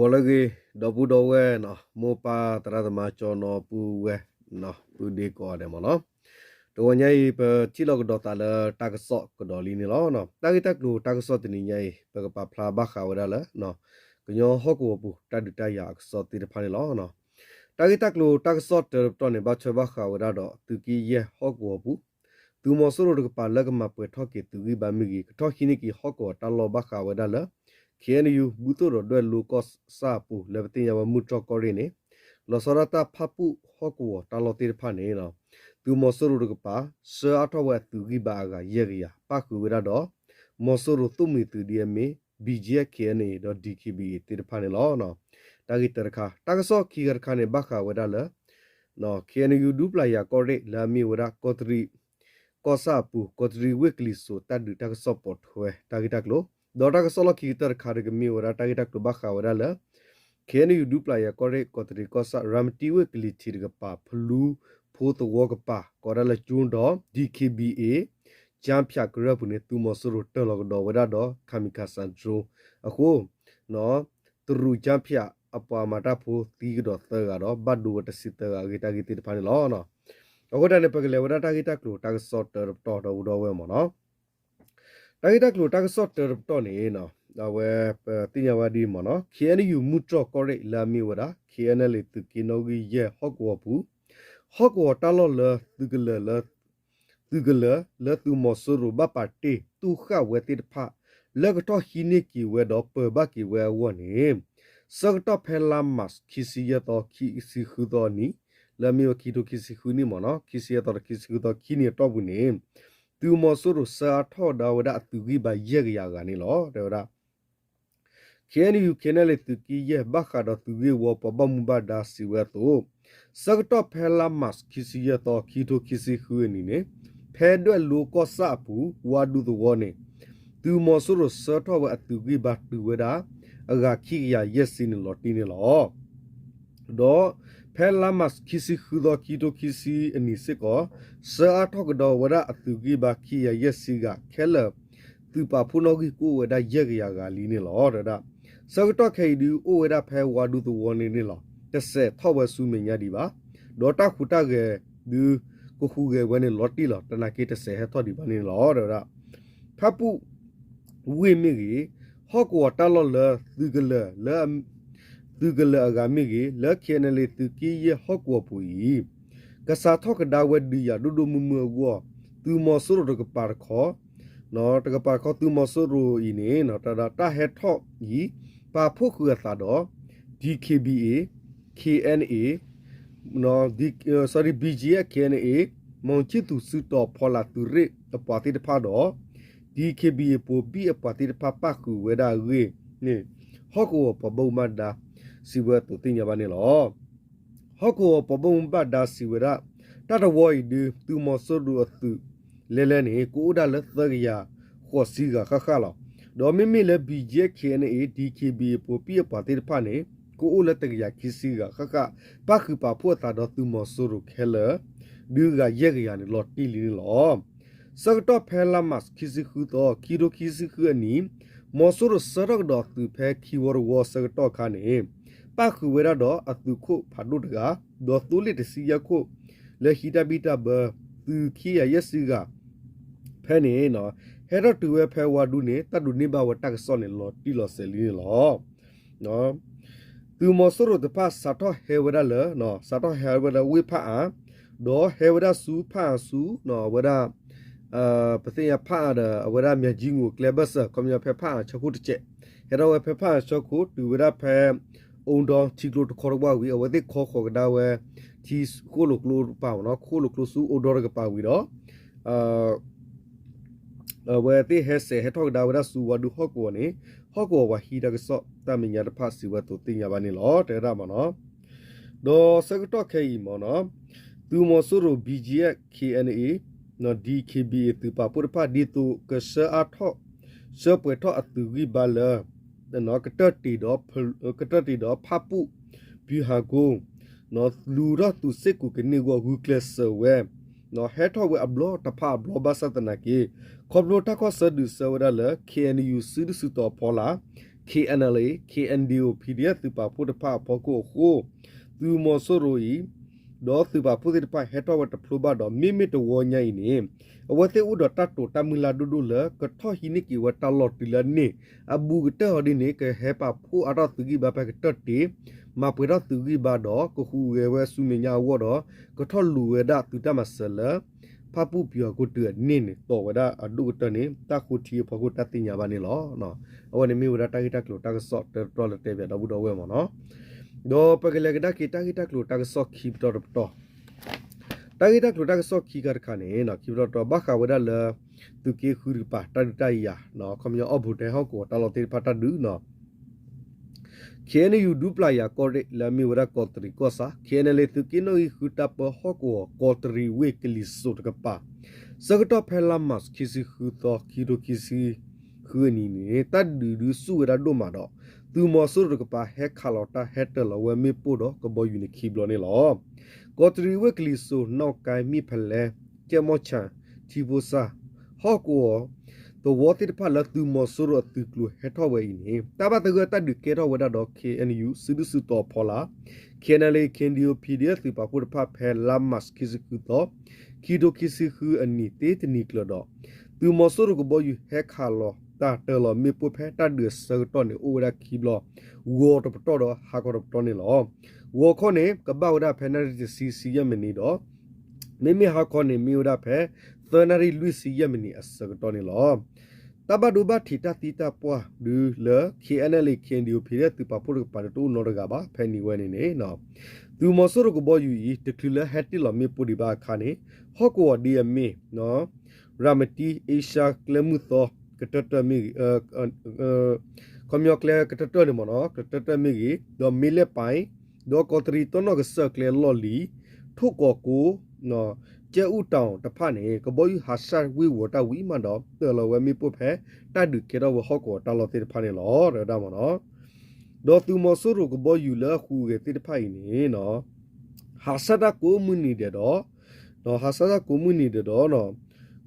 ဂီၤလၢအဂ့ၤ ဒီပုၢ်ဒီဝဲၢ်နီၤ, မိၢ်ပၢ်သရၣ်သမါ ကၠီနီၤ ပုၢ်ဝဲၢ်နီၤ ပုၢ်ဒ့ကိးဂၤဒဲးမ့ၢ်နီၤ, တဂီၤညါအံၤ ပထံၣ်လိာ်ကဒီးသးလၢတၢ်ကစီၣ်ကဒီးလံန့ၣ်လီၤ. တၢ်ဂ့ၢ်တၢ်ကျိၤတၢ်ကစီၣ်တနံၤညါအံၤ ပကပာ်ဖျါဘၣ်ဃးဝဲဒၣ်လၢ ကညီဟီၣ်ကဝီၤပူၤ တၢ်ဒုးတၢ်ယၤအကစီၣ်သ့ၣ်တဖၣ်န့ၣ်လီၤ. တၢ်ဂ့ၢ်တၢ်ကျိၤတၢ်ကစီၣ်တၢတပတီၢ်န့ၣ် ဘၣ်ထွဲဘၣ်ဃးဝဲဒၣ်ဒီး သုးက့ယဲၢ်ဟီၣ်ကဝီၤပူၤ သုးမီၤစိရိၤတကပၤလၢကမၤပှဲၤထီၣ်က့ၤသုးဂံၢ်ဘါမ့ၢ်ဂ့ၤ, ကထီၣ်ဟံးန့ၢ်က့ၤဟီၣ်ကဝီၤတၢ်လီၢ်ဘၣ်ဃးဝဲဒၣ်လၢ ခ့ၣ်အဲၣ်ယူၣ် ဘူၣ်သိၣ်ဒီးဒွဲၣ်လိကီၢ်ဆၣ်အပူၤ လၢပသ့ၣ်ညါဝဲမုၢ်တြီၢ်ကီၢ်ရ့ၣ်န့ၣ် လီၤဆီဒၣ်တၢ်ဖၣ်ပူၣ်ဟီၣ်ကဝီၤတၢ်လီၢ်သ့ၣ်တဖၣ်န့ၣ် သုးမီၤစိရိၤတကပၤ ဆှၢအါထီၣ်ဝဲအသုးဂံၢ်ဘါအဂၤယဲၢ်ကယၤ ပၣ်ဃုာ်ဝဲဒၣ်ဒီး မီၤစိရိၤသိၣ်မှံၤသုးဒ်အမ့ၢ် ဘံၣ်ကၠံၣ်အဲၣ် ခ့ၣ်အဲၣ်အ့ ဒီး ဒံၣ်ခ့ၣ်ဘံၣ်အ့ သ့ၣ်တဖၣ်န့ၣ်လီၤ. တၢ်ဂ့ၢ်တၢတခါ, တၢ်ကစီၣ်ခံခါတခါန့ၣ် ဘၣ်ဃးဝဲဒၣ်လၢ ခ့ၣ်အဲၣ်ယူၣ် ဒူပျၤယၤကီၢ်ရ့ၣ် လၢအမ့ၢ်ဝဲဒၣ် ကီးတရံး ကီၢ်ဆၣ်အပူၤ ကီးတရံးဝ့ၢ်ကလံၤစိး တၢ်ဒုးတၢ်ကစီၣ်ပိာ်ထွဲတၢ်ဂ့ၢ်တၢ်ကျိၤ, ဒီးတၢ်ကစီၣ်လီၢ်ခံကတၢၢ်တခါဒီး ကမ့ၢ်ဝဲဒၣ်တၢ်ဂ့ၢ်တၢ်ကျိၤဘၣ်ဃးဝဲဒၣ်လၢ ခ့ၣ်အဲၣ်ယူၣ် ဒူပျၤယၤကီၢ်ရ့ၣ် ကီးတရံးကီၢ်ဆၣ် ရၤမတံဝ့ၢ်ကလံၤထံးတကပၤ ဖလူဖိသဝီကပၤ ကိးဒၣ်လၢကၠိဒီး ဒံၣ်ခ့ၣ်ဘံၣ်အ့ ကၠါဖၠးကရၢၢ်ပူၤန့ၣ် သုးမီၤစိရိၤတၢၢ်လီၤကဒီးဝဲဒၣ်ဒီး kamikaze drone အဃိ တရူးကၠါဖၠးအပှၤမၤတၢ်ဖိသံကဒီးသၢဂၤဒီး ဘၣ်ဒိဝဲတဆံသၢဂၤအဂ့ၢ်တၢ်ဂ့ၢ်သ့ၣ်တဖၣ်န့ၣ်လီၤ. အဃိသတးန့ၣ် ပကလဲၤဝဲဒၣ်တၢ်ဂ့ၢ်တၢ်ကျိၤတၢ်ကစီၣ်တၢတပတီၢ်ဒီပုၢ်ဒီဝဲၢ်မ့ၢ်နီၤ. တၢ်ဂ့ၢ်တၢ်ကျိၤတၢ်ကစီၣ်တၢတပတီၢ်န့ၣ် အဝဲပသ့ၣ်ညါဝဲဒ်မ့ၢ်နီၤ, ခ့ၣ်အဲၣ်ယူၣ် မုၢ်တြီၢ်ကီၢ်ရ့ၣ် လၢအမ့ၢ်ဝဲဒၣ် ခ့ၣ်အဲၣ်အ့ သုးက့နီၣ်ဂံၢ်ယဲၢ်ဟီၣ်ကဝီၤပူၤ ဟီၣ်ကဝီၤတၢ်လီၢ်လၢ သုးကလၢာ်လၢ သုးကလၢာ်လၢသုးမီၤစိရိၤဘၣ်ပာ်တ့ၢ်တူၢ်ဃာ်ဝဲသ့ၣ်တဖၣ် လၢကထီၣ်ဟံးန့ၢ်က့ၤဝဲဒီးပၢၤဘၣ်က့ၤဝဲအဂီၢ်န့ၣ် ဆၢကတီၢ်ဖဲလါမး ခံဆံယဲၢ်သီ ခံဆံဃုသီအနံၤ လၢအမ့ၢ်ဝဲခံကထိခံဆံဃုနံၣ်မ့ၢ်နီၤ, ခံဆံယဲၢ်သီဒီးခံဆံဃုသီ ခံနံၣ်အတီၢ်ပူၤန့ၣ် သုးမီၤစိရိၤဆှၢအါထီၣ်ဒၣ်ဝဲဒၣ်အသုးဂံၢ်ဘါယဲၢ်ကယၤဂၤန့ၣ်လီၤ. တဲဝဲဒၣ် ခ့ၣ်အဲၣ်ယူၣ် ခ့ၣ်အဲၣ်အ့ သုးက့ယဲၢ် ဘၣ်ဃးဒီးသုးဂ့ၢ်ဝီပှၤဘၣ်မူဘၣ်ဒါစံးဝဲအသိး, ဆၢကတီၢ်ဖဲလါမး ခံဆံယဲၢ်သီ ခံကထိခံဆံဃုအနံၤန့ၣ် ဖဲဒွဲၣ်လိကီၢ်ဆၣ်အပူၤ ဝါဒူသဝီန့ၣ် သုးမီၤစိရိၤဆှၢထီၣ်ဝဲအသုးဂံၢ်ဘါတုၤဝဲဒၣ် အဂၤခံကယၤယဲၢ်ဆံန့ၣ်လီၤတံၢ်န့ၣ်လီၤ. ဒီးဖဲလါမး ခံဆံဃုသီ ခံကထိခံဆံအနံၤစ့ၢ်ကီး ဆှၢအါထီၣ်ကဒီးဝဲဒၣ်အသုးဂံၢ်ဘါခံကယၤယဲၢ်ဆံဂၤ ခဲလၢာ် သုးပာ်ဖှိၣ်နီၣ်ဂံၢ်ကအိၣ်ဝဲဒၣ်ယဲၢ်ကယၤဂၤလံန့ၣ်လီၤ. တဲဝဲဒၣ် ဆၢကတီၢ်ခဲအံၤဒုးအိၣ်ဝဲဒၣ်ဖဲဝါဒူသဝီန့ၣ်န့ၣ်လီၤ. တစဲးထီၣ်ဝဲဆူမဲာ်ညါဒံးဘၣ်. ဒီးတၢ်ဟူးတၢ်ဂဲၤဒုး ကဟူးဂဲၤဝဲန့ၣ်လီၤတံၢ်လီၤ. တနာ်က့တစဲးဟဲထီၣ်ဒံးဘၣ်န့ၣ်လီၤ. တဲဝဲဒၣ် ဖၣ်ပူၣ်ဝ့ၢ်မ့ၢ်ဂ့ၤ, ဟီၣ်ကဝီၤတၢ်လီၢ်လၢ သုးကလၢာ်လၢ သုးကလၢာ်အဂၤမ့ၢ်ဂ့ၤ, လၢ ခ့ၣ်အဲၣ်အ့ သုးက့ယဲၢ်ဟီၣ်ကဝီၤပူၤအံၤ ကစးထီၣ်ကဒါဝဲဒုးယၤဒိၣ်ဒိၣ်မုၢ်မုၢ်အဂီၢ်, သုးမီၤစိရိၤတကပၤတခီ တကပၤတခီ သုးမီၤစိရိၤအံၤန့ၣ် တၢ်ဟဲထီၣ်အံၤ ပာ်ဖှိၣ်ဃုာ်အသးဒီး ဒံၣ်ခ့ၣ်ဘံၣ်အ့, ခ့ၣ်အဲၣ်အ့ sorry ဘံၣ်ကၠံၣ်အဲၣ် ခ့ၣ်အဲၣ်အ့, မီၣ်ခၠံၣ်သူၤစုတီၤဖီလာ်သုးရ့ၣ်အပှၤသ့ၣ်တဖၣ်ဒီး ဒံၣ်ခ့ၣ်ဘံၣ်အ့ ပိာ်ဘံၣ်အပှၤသ့ၣ်တဖၣ်ပၣ်ဃုာ်ဝဲဒၣ်အဂ့ၢ်န့ၣ် ဟီၣ်ကဝီၤပှၤဘၣ်မူဘၣ်ဒါစံးဝဲအသိးသ့ၣ်ညါဘၣ်န့ၣ်လီၤ. ဟီၣ်ကဝီၤပှၤဘၣ်မူဘၣ်ဒါစံးဝဲဒၣ် တၢ်တဝီအံၤဒုး သုးမီၤစိရိၤအသုးလဲၤလဲၤန့ၣ် ကအိၣ်ဒၣ်လၢသၢကယၤဃိးဆံဂၤဃၣ်ဃၣ်လီၤ. ဒီးမ့မ့ၢ်လၢ ဘံၣ်ကၠံၣ်အဲၣ် ခ့ၣ်အဲၣ်အ့ ဒံၣ်ခ့ၣ်ဘံၣ်အ့ ပိာ်ဘံၣ်အပှၤသ့ၣ်တဖၣ်န့ၣ် ကအိၣ်လၢတကယၤခံဆံဂၤဃၣ်ဃၣ် ပၣ်ဃုာ်ပာ်ဖှိၣ်အသးဒီးသုးမီၤစိရိၤခဲလၢာ် ဒုးဂၤယဲၢ်ကယၤန့ၣ်လီၤတံၢ်လံန့ၣ်လီၤ. ဆၢကတီၢ်ဖဲလါမး ခံဆံဃုသီ ခံကထိခံဆံဃုအနံၤ မီၤစိရိၤဆှၢထီၣ်ကဒီးအသုးဖဲခံဝီတဝီဆၢကတီၢ်အခါန့ၣ် ပၣ်ဃုာ်ဝဲဒၣ်ဒီးအသုးခိၣ်ဖးဒိၣ်တဂၤ ဒီးသိလ့ၣ်တဆံယဲၢ်ခိၣ် လၢဟံးတၢ်ဘံၣ်တၢ်ဘၢ သုးခံကယၤယဲၢ်ဆံဂၤ ဖဲန့ၣ် ဟဲထီၣ်တုၤဝဲဖဲဝါဒူန့ၣ် တၢ်ဒိးန့ၢ်ဘၣ်ဝဲတၢ်ကစီၣ်န့ၣ် လီၤတံၢ်လီၤဆဲးလံန့ၣ်လီၤ. သုးမီၤစိရိၤတဖၣ်စးထီၣ်ဟဲဝဲဒၣ်လၢ စးထီၣ်ဟဲဝဲဒၣ်ဝ့ၢ်ဖၣ်အၣ် ဒီးဟဲဝဲဒၣ်ဆူဖၣ်အၣ်ဆူ အဝဲဒၣ် ပသ့ၣ်ညါဖၣ်အၣ်ဒီး အဝဲဒၣ်မၠၤကၠံငိၣ်ကျဲဘၢၣ်စၢၤ ခီပညီဖဲဖၣ်အၣ်ဆၢခိၣ်တစဲး ဟဲထီၣ်ဝဲဖဲဖၣ်အၣ်ဆၢခိၣ် တုၤဝဲဒၣ်ဖဲ အိၣ်ဒီထံကျိတခီတဝၢ်ဝံၤ အဝဲသ့ၣ်ခီဃီၤကဒါဝဲ ထံဃိၣ်လိာ်ကျိတကပၤမ့ၢ်နီၤ ဃိၣ်လိာ်ကျိဆူအိၣ်ဒီတကပၤဝံၤဒီး အဝဲသ့ၣ်ဟဲစဲးဟဲထီၣ်ကဒါဝဲဒၣ်ဆူဝါဒူဟီၣ်ကဝီၤန့ၣ် ဟီၣ်ကဝီၤပှၤဟံးတၢ်ကစီၣ်တၢ်မဲာ်ညါတဖၣ်စံးဝဲအသိးသ့ၣ်ညါဘၣ်န့ၣ်လီၤ တဲဝဲဒၣ်မ့ၢ်နီၤ. ဒီးဆၢကတီၢ်ခဲအံၤမ့ၢ်နီၤ သုးမီၤစိရိၤ ဘံၣ်ကၠံၣ်အဲၣ် ခ့ၣ်အဲၣ်အ့ ဒံၣ်ခ့ၣ်ဘံၣ်အ့ သုးပာ်ဖှိၣ်တဖၣ် ဒ်သိးကဆှၢအါထီၣ် ဆှၢပှဲၤထီၣ်အသုးဂံၢ်ဘါလၢ ကတၢၢ်တ့ၢ်ဒီး ကတၢၢ်တ့ၢ်ဒီးဖၣ်ပူၣ် ဘံၣ်ဟးကိ လူၤထီၣ်သုးစ့ၢ်ကီးကန့ၢ်အဂီၢ် ဂုာ်ကျဲးစၢးဝဲ ဟဲထီၣ်ဝဲအဘျီတဖၣ်အဘျီဘၣ်ဆၣ်သနာ်က့ ခီဖျိတၢ်ခီၣ်ဆၢဒုးဆၢဝဲဒၣ်လၢ ခ့ၣ်အဲၣ်ယူၣ် စုဒုၣ်စုတီၤဖီလာ် ခ K N D O P D F သုးပာ်ဖှိၣ်တဖၣ်အဖီခိၣ်အဃိ သုးမီၤစိရိၤအံၤ ဒီးသုးပာ်ဖှိၣ်သ့ၣ်တဖၣ်ဟဲထီၣ်ဝဲတဖျိဘၣ်ဒီး မ့မ့ၢ်တဝီညါအံၤန့ၣ် အဝဲသ့ၣ်အိၣ်ဒီးတၢ်တိာ်တၢ်မုၢ်လၢ်ဒိၣ်ဒိၣ်လၢ ကထီၣ်ဟံးန့ၢ်က့ၤဝဲတၢ်လီၢ်တုၤလၢန့ၣ် အဘူးကတၢၢ်အီၤဒ်န့ၣ် ကဟဲပာ်ဖှိၣ်အါထီၣ်သုးဂံၢ်ဘါဖဲကတၢၢ်တ့ၢ် မၤပှဲၤထီၣ်သုးဂံၢ်ဘါဒီး ကဟူးဂဲၤဝဲဆူမဲာ်ညါအဂီၢ်ဒီး ကထီၣ်လူၤဝဲဒၣ်သုးတၢ်မၤစၢၤလၢ ဖၣ်ပူၣ်ပယီၤကိးတုၤအန့ၣ်န့ၣ် တိာ်ဝဲဒၣ်အဒိၣ်ကတၢၢ်န့ၣ် တၢ်ဃိထံအဖီခိၣ်တၢ်သ့ၣ်ညါဘၣ်န့ၣ်လီၤ. အဝဲန့ၣ်မ့ၢ်ဝဲဒၣ်တၢ်ဂ့ၢ်တၢ်ကျိၤတၢ်ကစီၣ်တၢတတီလၢတဲဘၣ်ဒီပုၢ်ဒီဝဲၢ်မ့ၢ်နီၤ. ဒီးပကလဲၤကဒါက့ၤတၢ်ဂ့ၢ်တၢ်ကျိၤတၢ်ကစီၣ်ခံပတီၢ်တပတီၢ် တၢ်ဂ့ၢ်တၢ်ကျိၤတၢ်ကစီၣ်ခံခါတခါန့ၣ် ခံပတီၢ်တပတီၢ် ဘၣ်ဃးဝဲဒၣ်လၢ သုးက့ဃုတကပၤ တၢ်ဒုးတၢ်ယၤ ခီပညီ အီၣ်ဘိးတဲဟီၣ်ကဝီၤတၢ်လီၢ်သ့ၣ်တဖၣ်တၢ်ဒုးနီၤ K N U ဒူပျၢ်ယၤကီၢ်ရ့ၣ်လၢအမ့ၢ်ဝဲဒၣ်ကီးတရံးကီၢ်ဆၣ် K N L A သုးက့နီၣ်ဂံၢ်ဃုတၢ်ပၢဟီၣ်ကဝီၤ ကီးတရံးဝ့ၢ်ကလံၤစိးတကပၤ ဆၢကတီၢ်ဖဲလါမး ခံဆံဃုသီ ခံကထိခံဆံဃုအနံၤန့ၣ် တၢ်ဒုးဒုးဆူၣ်ဝဲဒၣ်ဒိၣ်မးဒီး သုးမီၤစိရိၤတကပၤဟဲခးလီၤတၢ်ဟဲတၢၤလီၤဝဲမ့ၣ်ပိၢ်ဒီးကဘီယူၤန့ၣ်ခံဘျီန့ၣ်လီၤ. ကီးတရံးဝ့ၢ်ကလံၤစိး နီၣ်ကါ မ့ၢ်ဖဲလဲၣ် ကဲမီၣ်ဆၣ် ထံဖိစၢ် ဟီၣ်ကဝီၤ သဝီသ့ၣ်တဖၣ်လၢသုးမီၤစိရိၤအသုးကျိၤဟဲထီၣ်ဝဲအံၤန့ၣ် တၢ်ဘၣ်သဂၢၢ်တၢ်ဒုးကဲထီၣ်ဝဲဒၣ်ဒီး K N U စုဒုၣ်စုတီၤအဖီလာ် K N L A K N D O P D F သုးပာ်ဖှိၣ်တဖၣ်ဖဲလါမး ခံဆံဃုသီ ခံကထိခံဆံဃုအနံၤသ့တနံၤကျၢၤဒီး သုးမီၤစိရိၤကဘီယူၤဟဲခးလီၤတၢ်တၢၤလီၤမ့ၣ်ပိၢ်ဖဲတၢ်ဒုးအဆၢကတီၢ်န့ၣ် အိၣ်ဝဲဒၣ်ခံဘျီ ဂီၤတပတီၢ်ဒီးဟါခီတပတီၢ်န့ၣ်လီၤ. ဂီၤခီန့ၣ် ကဘၣ်ဝဲဒၣ်ဖဲနၣ်ရံၣ်တဆံဆံယဲၢ်မံးနံးဒီး မ့မ့ၢ်ဟါခီန့ၣ် မ့ၢ်ဝဲဒၣ်ဖဲ သၢနၣ်ရံၣ်လွံၢ်ဆံယဲၢ်မံးနံးအဆၢကတီၢ်န့ၣ်လီၤ. တၢ်ဘၣ်ဒိဘၣ်ထံးတၢ်သံတၢ်ပှၢ်ဒုးလၢ K N L A K N D O P D F သုးပာ်ဖှိၣ်တကပၤဒီးတအိၣ်နီတဂၤဘၣ် ဖဲန့ၣ်ဝဲန့ၣ်န့ၣ် သုးမီၤစိရိၤကဘီယူၤအံၤ တချုးလၢဟဲတ့ၢ်လီၤမ့ၣ်ပိၢ်ဒံးဘၣ်အခါန့ၣ် ဟီၣ်ကဝီၤဒ်အမ့ၢ် ရၤမတံ အ့ရှါကျဲမုၢ်သီ ကတၢၢ်တၢၢ်မ့ၢ်ဂ့ၤ ခီပညီကျဲကတၢၢ်တၢၢ်န့ၣ်မ့ၢ်နီၤ ကတၢၢ်တၢၢ်မ့ၢ်ဂ့ၤ ဒီးမ့ၢ်လဲၣ်ပၢ် ဒီးကီးတရံးတီနီၣ်ကစၢၢ်ကျဲလီၢ်လံၤ ထိၣ်ကီးကိ ကဲအူၣ်တၢ်အီၣ်တဖၣ်န့ၣ် ကဘီယူၤဟးဆှၣ်ဝ့ၢ်ဝီၤတၢ်ဝံၤမးဒီး တၢၤလီၤဝဲမ့ၣ်ပိၢ်ဖဲ တၢ်ဒုးကဲထီၣ်ဝဲဟီၣ်ကဝီၤတၢ်လီၢ်သ့ၣ်တဖၣ်န့ၣ်လီၤ တဲဝဲဒၣ်မ့ၢ်နီၤ. ဒီးသုးမီၤစိရိၤကဘီယူၤလၢအဟူးဂဲၤသ့ၣ်တဖၣ်အံၤန့ၣ် ဟးဆှၣ်တၢ်ကိးမုၢ်နံၤဒဲးဒီး ဟးဆှၣ်တၢ်ကိးမုၢ်နံၤဒဲးဒီး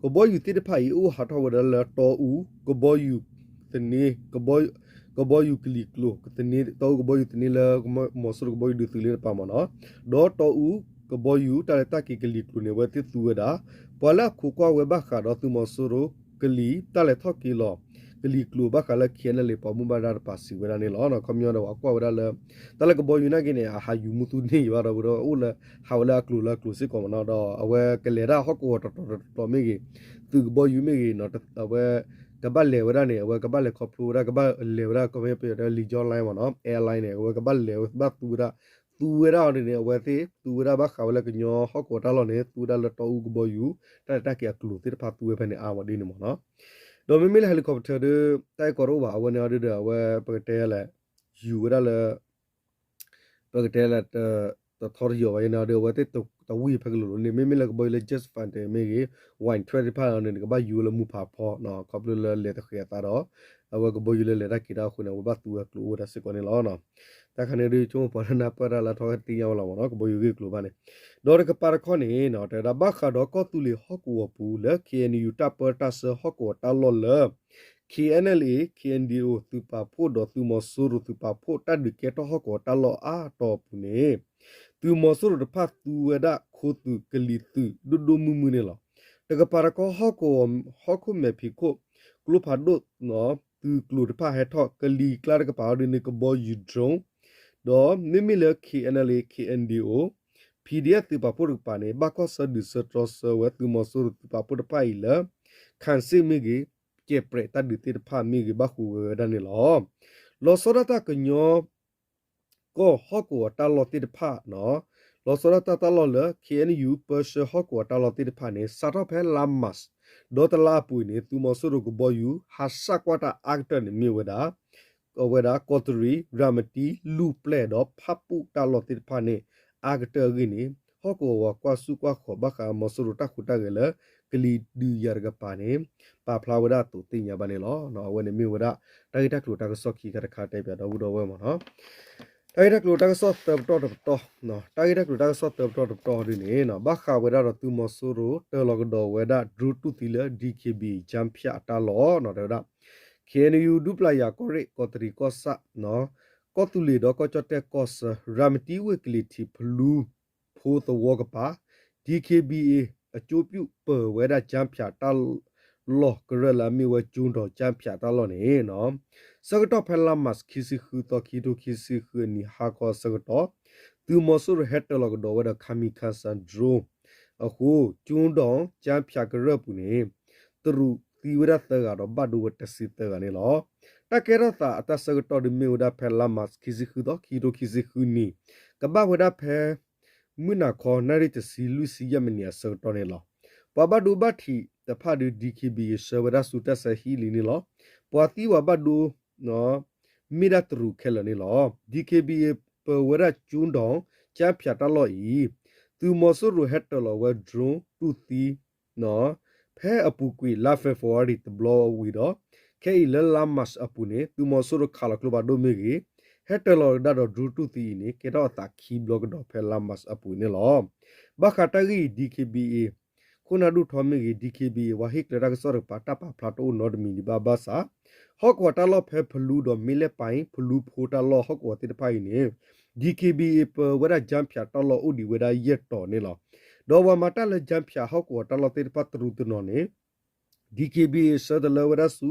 ကဘီယူၤသ့ၣ်တဖၣ်အံၤ အိၣ်ဟးထီၣ်ဝဲဒၣ်လၢတီအူ ကဘီယူၤသန့ ကဘီယူၤကလံၤကျိၤ တီအူကဘီယူၤသန့လၢ မီၤစိရိၤကဘီယူၤဒုးသုးလ့တပၤမ့ၢ်နီၤ ဒီးတီအူကဘီယူၤတၢ်လဲၤတၢ်က့ၤကလံၤကျိၤန့ၣ် အဝဲသ့ၣ်သူဝဲဒၣ် ပှၤလၢအခိးကွၢ်ဝဲဘၣ်ဃးဒီးသုးမီၤစိရိၤကလံၤ တၢ်လဲၤထီၣ်က့ၤလီၤ ကလံၤကျိၤဘၣ်ဃးလၢ K N L A ပှၤမူဘၣ်ဒါတပၤစံးဝဲဒၣ်န့ၣ်လီၤ. ခီပညီဒီးပှၤကွၢ်ဝဲဒၣ်လၢ တၢ်လၢကဘီယူၤနာ်က့န့ၣ် အဟးယူၤမူသူန့ၢ်ယံၤဘၣ်ဒီး အိၣ်လၢ ဟးဝဲလၢအကျိၤလၢအကျိၤစ့ၢ်ကီးမ့ၢ်နီၤ ဒီးအဝဲကလဲၤတၢ်ဟီၣ်ကဝီၤတတီၤတတီၤမ့ၢ်ဂ့ၤ သုးကဘီယူၤမ့ၢ်ဂ့ၤ အဝဲ ကဘၣ်လဲၤဝဲဒၣ်န့ၣ် အဝဲကဘၣ်လဲၤခီဖျိဝဲဒၣ် ကဘၣ်လဲၤဝဲဒၣ် ခီပညီပယီၤတဲ legal line မ့ၢ်နီၤ airline န့ၣ် အဝဲကဘၣ်လဲၤဝဲဘၣ်သူဝဲဒၣ် သူဝဲဒၣ်အီၤဒ်န့ၣ် အဝဲသ့ၣ် သူဝဲဒၣ်ဘၣ်ဃးဝဲလၢကညီဟီၣ်ကဝီၤတၢ်လီၢ်န့ၣ် သူဝဲဒၣ်လၢတီအူကဘီယူၤ တၢ်လဲၤတၢ်က့ၤအကျိၤသ့ၣ်တဖၣ်သူဝဲဖဲန့ၣ်အါမးဒ်န့ၣ်မ့ၢ်နီၤ ဒီးမ့မ့ၢ်လၢ helicopter ဒီး တၢ်အဲၣ်ကီတအိၣ်ဘၣ် အဝဲန့ၣ်အီၤဒ်ဒီး အဝဲပကတဲလဲၣ် ယူၤဝဲဒၣ်လၢ ပကတဲလၢ တထီတယိာ်ဘၣ်ယဲန့ၣ်ဒီး အဝဲသ့၁တဝံၣ်ဖဲကလိၤလိၤန့ၣ် မ့မ့ၢ်လၢကဘီယူၤလၢ jet fighter မ့ၢ်ဂ့ၤ Y twelve သ့ၣ်တဖၣ်န့ၣ် ကဘၣ်ယူၤဝဲလၢမူဖးဖီ ခီဖျိလၢလဲၤတဃဲၤအသးဒီး အဝဲကဘီယူၤလၢလဲၤတၢ်က့ၤတၢ်အဃိန့ၣ် အဝဲဘၣ်သူဝဲကျိၤအိၣ်ဝဲဒၣ်စ့ၢ်ကီးန့ၣ်လီၤ. တၢ်ခါန့ၣ်ဒုး ဆိကမိၣ်ပှၤလၢနၢ်ပၢၢ်တၢ်လၢထီၣ်ဝဲသ့ၣ်ညါဝဲလီၤမ့ၢ်နီၤ ကဘီယူၤဂ့ၢ်ကျိၤဘၣ်န့ၣ် ဒီးတကပၤတခီန့ၣ် တဲဝဲဒၣ်ဘၣ်ဃးဒီးကီၢ်သူလ့ၤဟီၣ်ကဝီၤပူၤလၢ K N U တၢ်ပၢတၢ်ဆှၢဟီၣ်ကဝီၤတၢ်လီၢ်လၢ K N L A K N D O သုးပာ်ဖှိၣ်ဒီးသုးမီၤစိရိၤသုးပာ်ဖှိၣ်တၢ်ဒုးကဲထီၣ်ဟီၣ်ကဝီၤတၢ်လီၢ်အါတီၤအပူၤန့ၣ် သုးမီၤစိရိၤတဖၣ်သူဝဲဒၣ်ခိသုးကလံၤသုးဒိၣ်ဒိၣ်မုၢ်မုၢ်န့ၣ်လီၤ. တကပၤတခီဟီၣ်ကဝီၤဟီၣ်ခိၣ်မဲာ်ဖံးခိၣ် ကျိဖးဒိၣ် သုးကျိၤတဖၣ်ဟဲထီၣ် ကလံၤကျါတကပၤအီၤဒ်န့ၣ် ကဘီယူၤ drone ဒီးမ့မ့ၢ်လၢ K N L A K N D O P D F သုးပာ်ဖှိၣ်တကပၤန့ၣ် ဘၣ်ကွၢ်ဆၢဒုးဆၢတြီဆၢဝဲသုးမီၤစိရိၤသုးပာ်ဖှိၣ်တဖၣ်အံၤလၢ ခၣ်စ့ၣ်မ့ၢ်ဂ့ၤ ကဲးပြဲးတၢ်ဒုးသ့ၣ်တဖၣ်မ့ၢ်ဂ့ၤ ဘၣ်ဃုာ်ဝဲဝဲဒၣ်န့ၣ်လီၤ. လီၤဆီဒၣ်တၢ်ကညီ ကီၢ်ဟီၣ်ကဝီၤတၢ်လီၢ်သ့ၣ်တဖၣ် လီၤဆီဒၣ်တၢ်တၢ်လီၢ်လၢ K N U ပၢဆှၢဟီၣ်ကဝီၤတၢ်လီၢ်သ့ၣ်တဖၣ်န့ၣ် စးထီၣ်ဖဲလါမး ဒီးတလါအပူၤအံၤန့ၣ် သုးမီၤစိရိၤကဘီယူၤ ဟးဆှၣ်ကွၢ်တၢ်အါကတၢၢ်န့ၣ်မ့ၢ်ဝဲဒၣ် အဝဲဒၣ်ကီးတရံး ရၤမတံ လူၢ်ပျဲၢ်ဒီးဖၣ်ပူၣ်တၢ်လီၢ်သ့ၣ်တဖၣ်န့ၣ် အါကတၢၢ်အဂ့ၢ်န့ၣ် ဟီၣ်ကဝီၤပှၤကွၢ်စူၣ်ကွၢ်ဃီၤဘၣ်ဃးမီၤစိရိၤတၢ်ဟူးတၢ်ဂဲၤလၢ ကလံၤဒုးယၤတကပၤန့ၣ် ပာ်ဖျါဝဲဒၣ်အသိးသ့ၣ်ညါဘၣ်န့ၣ်လီၤ. အဝဲန့ၣ်မ့ၢ်ဝဲဒၣ် တၢ်ဂ့ၢ်တၢ်ကျိၤတၢ်ကစီၣ်ခံခါတခါတဲပၠးဒီပုၢ်ဒီဝဲၢ်မ့ၢ်နီၤ တၢ်ဂ့ၢ်တၢ်ကျိၤတၢ်ကစီၣ်သၢပတီၢ်တပတီၢ် တၢ်ဂ့ၢ်တၢ်ကျိၤတၢ်ကစီၣ်သၢပတီၢ်တပတီၢ်ဒ်န့ၣ် ဘၣ်ဃးဝဲဒၣ်ဒီးသုးမီၤစိရိၤ တၢၤလီၤကဒီးဝဲဒၣ် drone တူၢ်သံလၢ D K B A ကၠၣ်ဖၠၣ်အတၢ်လီၢ် တဲဝဲဒၣ် ခ့ၣ်အဲၣ်ယူၣ် ဒူပျၢ်ယၤ ကီၢ်ရ့ၣ် ကီးတရံး ကီၢ်ဆၣ် ကီၢ်သူလ့ၤဒီးကီၢ်ကၠီၣ်တဲၣ်ကီၢ်ဆၢ ရၤမတံဝ့ၢ်ကလံၤထံး ဖလူဖိသဝီကပၤ ဒီးခ့ၣ်ဘံၣ်အ့ၣ် အကၠိပျူၣ် ပၢၤဝဲဒၣ်ကၠၣ်ဖၠးတၢ်လီၢ်ကရၢၢ်လၢအမ့ၢ်ဝဲကၠိဒီးကၠၣ်ဖၠးတၢ်လီၢ်န့ၣ် ဆၢကတီၢ်ဖဲလါမး ခံဆံဃုသီ ခံကထိခံဆံဃုအနံၤ ဟါခီအဆၢကတီၢ် သုးမီၤစိရိၤဟဲတၢၤလီၤကဒီးဝဲဒီး kamikaze drone အဃိ ကၠိဒီးကၠၣ်ဖၠးကရၢၢ်ပူၤန့ၣ် တရူးသံဝဲဒၣ်သၢဂၤဒီးဘၣ်ဒိဝဲတဆံသၢဂၤန့ၣ်လီၤ. တၢ်ကဲထီၣ်သးအတၢ်ဆၢကတီၢ်ဒုးမ့ၢ်ဝဲဒၣ်ဖဲလါမး ခံဆံဃုသီ ခံကထိခံဆံဃုနံၤ ကဘၣ်ဝဲဒၣ်ဖဲ မုၢ်နၤခီ နၣ်ရံၣ်တဆံလွံၢ်ဆံယဲၢ်မံးနံး အဆၢကတီၢ်န့ၣ်လီၤ. ပှၤဘၣ်ဒိဘၣ်ထံးတဖၣ်ဒီး ဒီးခ့ၣ်ဘံၣ်အ့ၣ် ဆှၢဝဲဒၣ်ဆူတၢ်ဆါဟံၣ်လံန့ၣ်လီၤ. ပှၤသံပှၤဘၣ်ဒိ မ့ၢ်ဒၣ်တရူးခဲလၢာ်န့ၣ်လီၤ. ဒီးခ့ၣ်ဘံၣ်အ့ၣ် ပၢၤဝဲဒၣ်ကၠိဒီးကၠၣ်ဖၠးတၢ်လီၢ်အံၤ သုးမီၤစိရိၤဟဲတၢၤလီၤဝဲ drone တူၢ်သံ ဖဲအပူၤကွံာ်လါ February တဘျီဝံၤဒီး ခဲအံၤလၢလါမးအပူၤန့ၣ် သုးမီၤစိရိၤခးလီၤကျိဖးဒိၣ်မ့ၢ်ဂ့ၤ ဟဲတၢၤလီၤကဒါဒီး drone တူၢ်သံအံၤန့ၣ် ကဲထီၣ်အသးခံဘျီကဒီးဖဲလါမးအပူၤန့ၣ်လီၤ. ဘၣ်ဃးတၢ်ဂ့ၢ်အံၤ ဒီးခ့ၣ်ဘံၣ်အ့ၣ် ခိၣ်နၢ်ဒိၣ်ထီမ့ၢ်ဂ့ၤ ဒီးခ့ၣ်ဘံၣ်အ့ၣ် ပှၤဟ့ၣ်ကျဲတၢ်ကစီၣ်တကပၤ တၢ်ပာ်ဖျါတအိၣ်နီတမံၤဒံးဘၣ်ဘၣ်ဆၣ် ဟီၣ်ကဝီၤတၢ်လီၢ်ဖဲဖလူဒီးမ့ၢ်လဲၣ်ပၢ်အံၤ ဖလူဖိတၢ်လီၢ်ဟီၣ်ကဝီၤသ့ၣ်တဖၣ်အံၤန့ၣ် ဒီးခ့ၣ်ဘံၣ်အ့ၣ် ပၢၤဝဲဒၣ်ကၠၣ်ဖၠးတၢ်လီၢ်အိၣ်ဒံးဝဲဒၣ်ယဲၢ်တီၤန့ၣ်လီၤ. ဒီးပှၤမၤတၢ်လၢကၠၣ်ဖၠးဟီၣ်ကဝီၤတၢ်လီၢ်သ့ၣ်တဖၣ်တရူးတနီၤန့ၣ် ဒီးခ့ၣ်ဘံၣ်အ့ၣ် ဆှၢတလၢဝဲဒၣ်ဆူ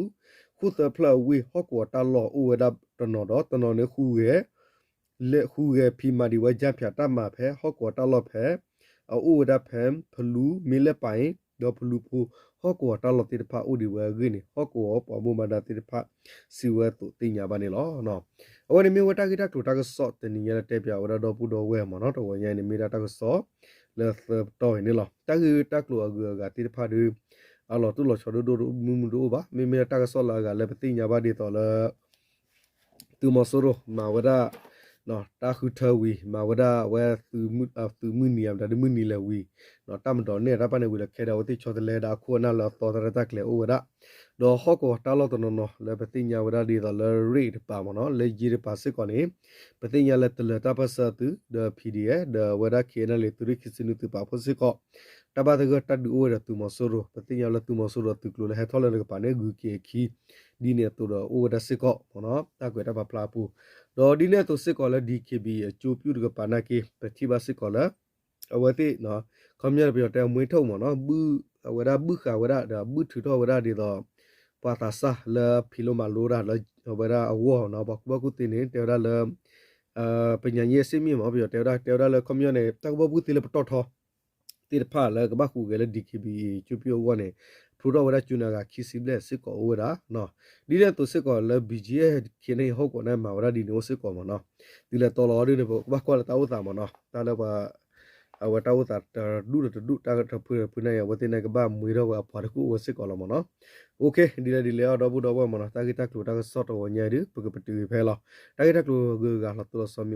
ဃိၣ်သၢဖျၢၣ်အဝ့ၢ် ဟီၣ်ကဝီၤတၢ်လီၢ်အိၣ်ဝဲဒၣ်တနီၤဒီး တနီၤန့ၣ် လဲၤဟူးဂဲၤဖံးမၤဒံးဝဲကၠၣ်ဖၠးတၢ်မၤဖဲဟီၣ်ကဝီၤတၢ်လီၢ်ဖဲ အအိၣ်ဝဲဒၣ်ဖဲဖလူမ့ၢ်လဲၣ်ပၢ်အံၤ ဒီးဖလူဖိဟီၣ်ကဝီၤတၢ်လီၢ်သ့ၣ်တဖၣ်အိၣ်ဒံးဝဲအဂ့ၢ်န့ၣ် ဟီၣ်ကဝီၤပှၤဘၣ်မူဘၣ်ဒါသ့ၣ်တဖၣ် စံးဝဲအသိးသ့ၣ်ညါဘၣ်န့ၣ်လီၤ. အဝဲန့ၣ်မ့ၢ်ဝဲတၢ်ဂ့ၢ်တၢ်ကျိၤတၢ်ကစီၣ်တနံၤညါလၢတဲပၠးဝဲဒၣ်ဒီပုၢ်ဒီဝဲၢ်မ့ၢ်နီၤ တဂီၤညါအံၤန့ၣ်မ့ၢ်ဒၣ်တၢ်ကစီၣ်လၢသၢပတီၢ်အံၤန့ၣ်လီၤ. တၢ်ဂ့ၢ်တၢ်ကျိၤအဂုၤအဂၤသ့ၣ်တဖၣ်ဒီး အလီၤတိၢ်လီၤဆီဒိၣ်ဒိၣ်မုၢ်မုၢ်တအိၣ်ဘၣ်. မ့မ့ၢ်ဒၣ်တၢ်ကစီၣ်လၢအဂၤလၢပသ့ၣ်ညါဘၣ်ဒ်သိးလၢ သုးမီၤစိရိၤမၤဝဲဒၣ် တၢ်ဃုထၢဝံၤ မၤဝဲဒၣ်အဝဲ သုးမုၢ်နံၤ မတၤဒ်မုၢ်နံၤလဲၤဝံၤ တၢ်မၤဒိးန့ၢ်တၢ်ပာ်န့ၢ်ဝံၤလၢခဲဒၣ်ဝဲသ့ၣ်ဆီတလဲဒီးအခိၣ်အနၢ်လၢအသီသရၣ်တၢ်ကျဲၤအိၣ်ဝဲဒၣ် ဒီးဟီၣ်ကဝီၤတၢ်လီၢ်တနီၤနီၤလၢပသ့ၣ်ညါဝဲဒၣ်ဒ်သိးလၢရ့ၣ်တပၤမ့ၢ်နီၤ လၢယ့တပၤစ့ၢ်ကီးန့ၣ် ပသ့ၣ်ညါလၢတလၢၤတၢ်ပၢၢ်ဆၢသုးဒီး PDF ဒီးအဝဲဒၣ် KNLA သုးရ့ၣ်ခံဆံနွံသုးပာ်ဖှိၣ်စ့ၢ်ကီး တၢ်ဘၣ်သဂၢၢ်တၢ်ဒုးအိၣ်ဝဲဒီးသုးမီၤစိရိၤ ပသ့ၣ်ညါလၢသုးမီၤစိရိၤသုးကျိၤလၢဟဲထီၣ်လၢတကပၤန့ၣ် ဂုၤက့ၤအခံ ဒ်န့ၣ်အသိးဒီးအိၣ်ဝဲဒၣ်စ့ၢ်ကီးမ့ၢ်နီၤ တၢ်ကွဲးတၢ်ပာ်ဖျါအပူၤ ဒီးဒ်န့ၣ်အသိးစ့ၢ်ကီးလၢ ဒီးခ့ၣ်ဘံၣ်အ့ၣ် အကၠိပျူၣ်တကပၤနာ်က့ ပထံၣ်ဘၣ်စ့ၢ်ကီးလၢ အဝဲသ့ၣ် ခီပညီပယီၤတဲအမှွ့ထုပ်မ့ၢ်နီၤ ဘုၣ် အဝဲဒၣ်ဘုၣ်ဃာ်ဝဲဒၣ်ဒီးဘုၣ်ထုးထီၣ်ဝဲဒၣ်ဒ်သိး ပှၤသးစၢ်လၢဖံးလိမၤလိတၢ်လၢအဝဲဒၣ်အဂီၢ်နီၤ ပှၤကူၣ်ဘၣ်ကူၣ်သ့န့ၣ် တဲဝဲဒၣ်လၢ ပညာရေးအဆင့်မြင့်မ့ၢ် ပယီၤတဲဝဲဒၣ် တဲဝဲဒၣ်လၢခီပညီန့ၣ် တၢ်ကူၣ်ဘၣ်ကူၣ်သ့လၢပတီၢ်ထီ သ့ၣ်တဖၣ်လၢကဘၣ်ဟူးဂဲၤလၢ ဒီးခ့ၣ်ဘံၣ်အ့ၣ် ကၠိပျူၣ်အဂီၢ်န့ၣ် ဖျိထီၣ်ဝဲဒၣ်ကၠိနၢ်ဂၤခံဆံဘျဲၣ်စ့ၢ်ကီးအိၣ်ဝဲဒၣ် ဒ်န့ၣ်အသိးစ့ၢ်ကီးလၢ ဘီၣ်ကၠ့ၣ် ခဲန့ၣ်ဟီၣ်ကဝီၤန့ၣ် မၤဝဲဒၣ်ဒ်န့ၣ်အိၣ်စ့ၢ်ကီးမ့ၢ်နီၤ တုၤလဲၤတီလီၤအီၤဒ်န့ၣ် ပကဘၣ်ကွၢ်လၢတၢ်အိၣ်သးမ့ၢ်နီၤ တၢ်လၢပှၤ အဝဲတၢ်အိၣ်သးတဒူၣ်ဒီးတဒူၣ် တၢ်ကထၢဖုတဖုန့ၣ် အဝဲသ့ၣ်န့ၣ်ကဘၣ်မှ့ထီၣ်ဝဲအပှၤတကူၣ်အိၣ်ဝဲစ့ၢ်ကီးလီၤမ့ၢ်နီၤ ဒ်လဲၣ်ဒ်လဲၣ်အီၤ ဒီပုၢ်ဒီဝဲၢ်မ့ၢ်နီၤ တၢ်ဂ့ၢ်တၢ်ကျိၤတၢ်ကစီၣ်တဂီၤညါအံၤဒုး ပကပတုာ်ဖဲလီၤ တၢ်ဂ့ၢ်တၢ်ကျိၤအဂုၤအဂၤလီၤတိၢ်လီၤဆီမ့ၢ်အိၣ်ဒိၣ်ဒိၣ်မုၢ်မုၢ်လၢထံဂုၤကီၢ်ဂၤတၢ်ကစီၣ်လီၤတိၢ်လီၤဆီမ့ၢ်အိၣ်န့ၣ် ကစဲးပာ်ဖျါန့ၢ်က့ၤဒီပုၢ်ဒီဝဲၢ် ဒီးခံပတီၢ်တပတီၢ်န့ၣ်လီၤ တၢ်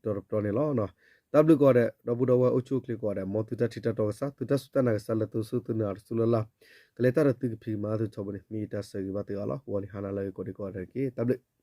ဘျုးကိးဂၤဒဲး ဒီပုၢ်ဒီဝဲၢ်အိၣ်ဆူၣ်အိၣ်ချ့ကိးဂၤဒဲး မ်သုတၢ်ထံၣ်တၢ်တီကစၢ် သုတၢ်စူၢ်တၢ်နာ်ကစၢ်လၢသုစူၢ်သုနာ်တစူၢ်လၢ်လၢ် ကလဲၤတၢ်ဒီးသုကဖံးကမၤသုထီဘိန့ၣ် မ့ၢ်ယတၢ်ဆၢဂ့ၤဘၣ်သုအါလီၤ ဂီၤနံၤဟါနၤလၢအဂ့ၤကိးဂၤဒဲးတက့ၢ် တၢ်ဘျုး